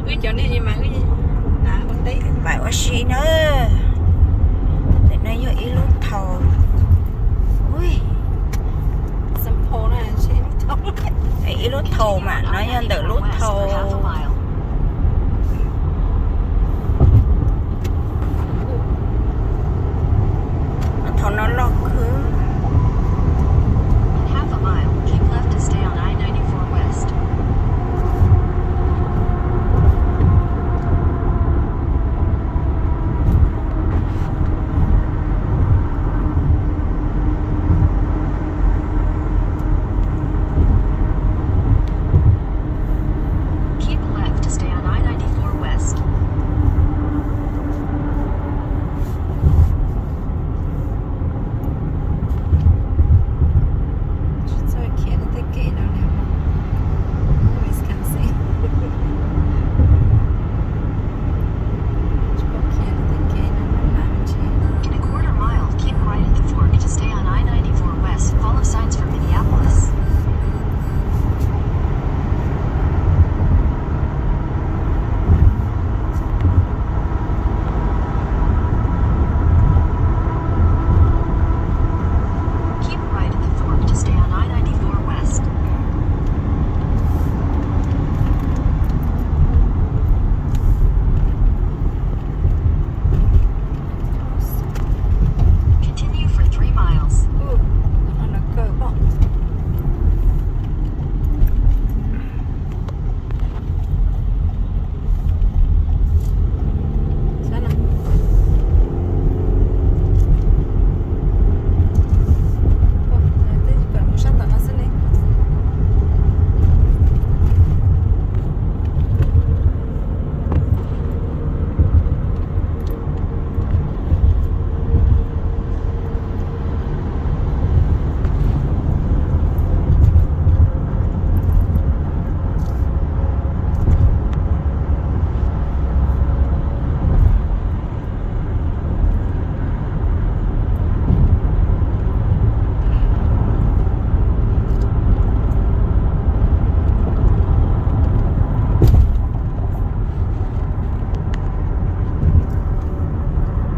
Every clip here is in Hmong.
Wb cov nej mas wb pais ua si na. Ntawm no yog ib lub thaum, ui, ib lub thaum mas no yog ntawm lub thaum, thaum no loj khwb. Half a mile, keep left to stay on I ninety-four West. Keep left to stay on I ninety-four West. Tsis txawj khiav tej kev no li. Always can see. Tsis txawj khiav tej kev no, maj mam ntsia. In a quarter mile, keep right at the fork to stay on I ninety-four West. Follow signs from Minneapolis. Keep right at the fork to stay on I ninety-four West. Continue for three miles.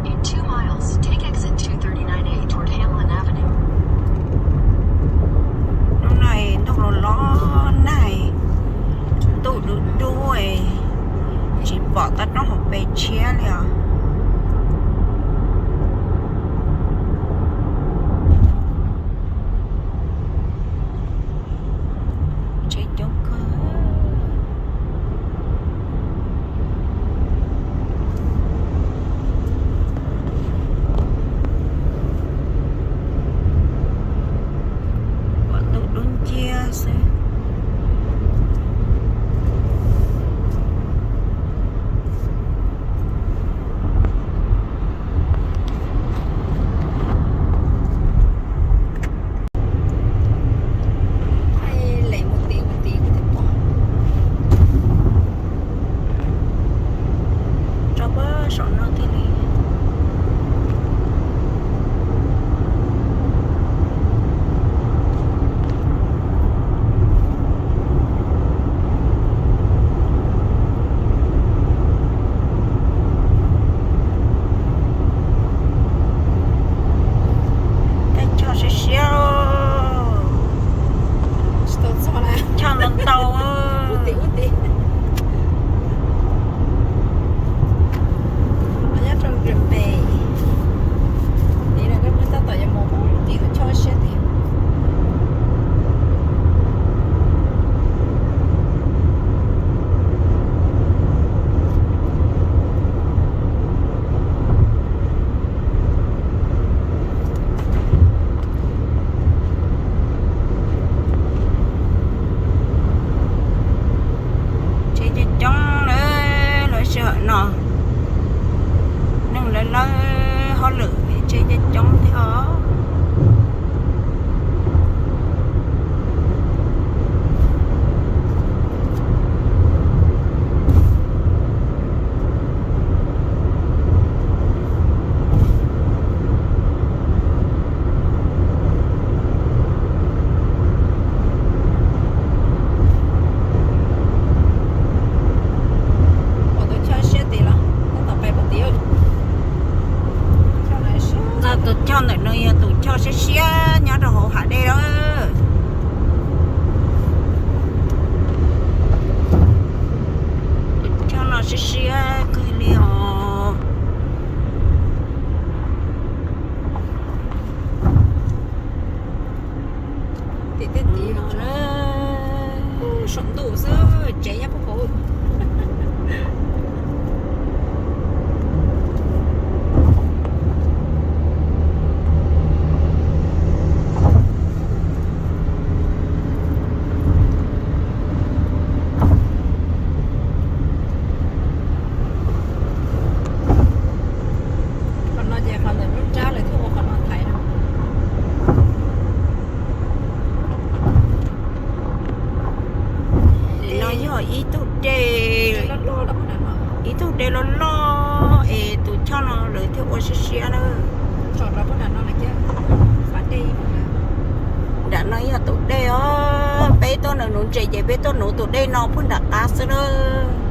In two miles, take exit two thirty-nine A toward Hamlin Avenue. Hnub no ntuj los los nag, ntuj dub dub, tsis pom toj roob hauv pes tshiab li os. Tsheb coob kawg. Pom ntuj dub nciab xwb. Tso pab saum no thiaj li. Tej choj siab siab, choj ntau ntau. Nyob rau Green Bay, tab tom yuav mus tim choj siab tiag. Tsheb coob coob lawm lub sij hawm no, neeg lawv lawb hauj lwm, tsheb coob coob thiab os. Ib tug dej loj loj es tus choj no lawv thiaj ua siab siab na. Nram no yog tus dej os, peb tuaj nuv ntses ces peb tuaj nuv tus dej no puag nram qab xwb lawm.